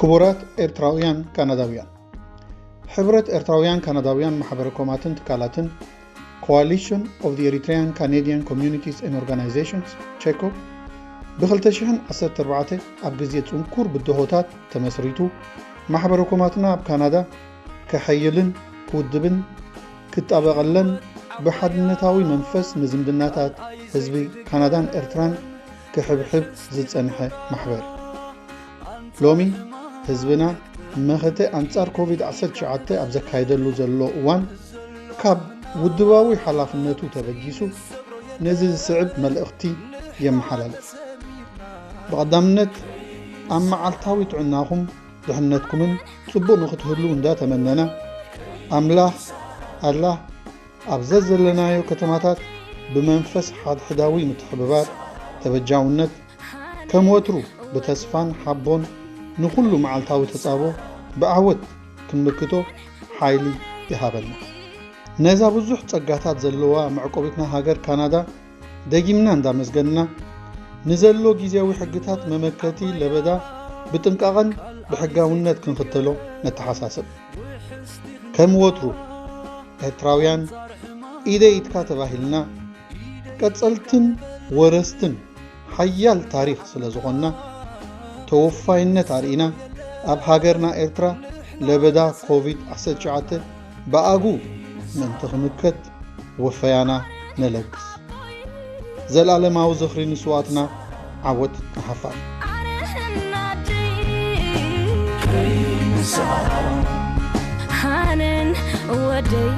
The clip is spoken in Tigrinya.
ክቡራት ኤርትራውያን ካናዳውያን፣ ሕብረት ኤርትራውያን ካናዳውያን ማሕበረ ኮማትን ትካላትን፣ Coalition of the Eritrean Canadian Communities and Organizations, ቸኮ፣ ብ2014 ኣብ ግዜ ጽንኩር ብድሆታት ተመስሪቱ፣ ማሕበረ ኮማትና ኣብ ካናዳ ከሐይልን ክውድብን ክጣበቐለን ብሓድነታዊ መንፈስ ንዝምድናታት ህዝቢ ካናዳን ኤርትራን ክሕብሕብ ዝጸንሐ ማሕበር እዩ። ሎሚ ህዝብና መኸተ ኣንጻር ኮቪድ-19 ኣብ ዘካየደሉ ዘሎ እዋን፣ ካብ ውድባዊ ሓላፍነቱ ተበጊሱ ነዚ ዝስዕብ መልእኽቲ የመሓላልፍ። ብቐዳምነት፣ ኣብ መዓልታዊ ጥዕናኹም ድሕነትኩምን ጽቡቕ ንኽትህሉ እንዳተመነና፣ ኣምላኽ፣ ኣላህ፣ ኣብ ዘዘለናዮ ከተማታት ብመንፈስ ሓድሕዳዊ ምትሕብባር፣ ተበጃውነት፣ ከም ወትሩ ብተስፋን ሓቦን ንኹሉ መዓልታዊ ተጻቦ ብዓወት ክንምክቶ ሓይሊ ይሃበና። ነዛ ብዙሕ ጸጋታት ዘለዋ መዕቆቢትና ሃገር ካናዳ ደጊምና እንዳመስገንና፣ ንዘሎ ግዜያዊ ሕግታት መመከቲ ለበዳ ብጥንቃቐን ብሕጋውነት ክንኽተሎ ነተሓሳስብ። ከም ወትሩ፣ ኤርትራውያን ኢደይ ኢድካ ተባሂልና፣ ቀጸልትን ወረስትን ሓያል ታሪኽ ስለ ዝኾንና፣ ተወፋይነት ኣርኢና፣ ኣብ ሃገርና ኤርትራ ለበዳ ኮቪድ-19 ብኣጉ ምእንቲ ክምከት ወፈያና ነለግስ። ዘላለማዊ ዝኽሪ ንስዋትና፣ ዓወት ንሓፋሽ። ሃነን ወደይ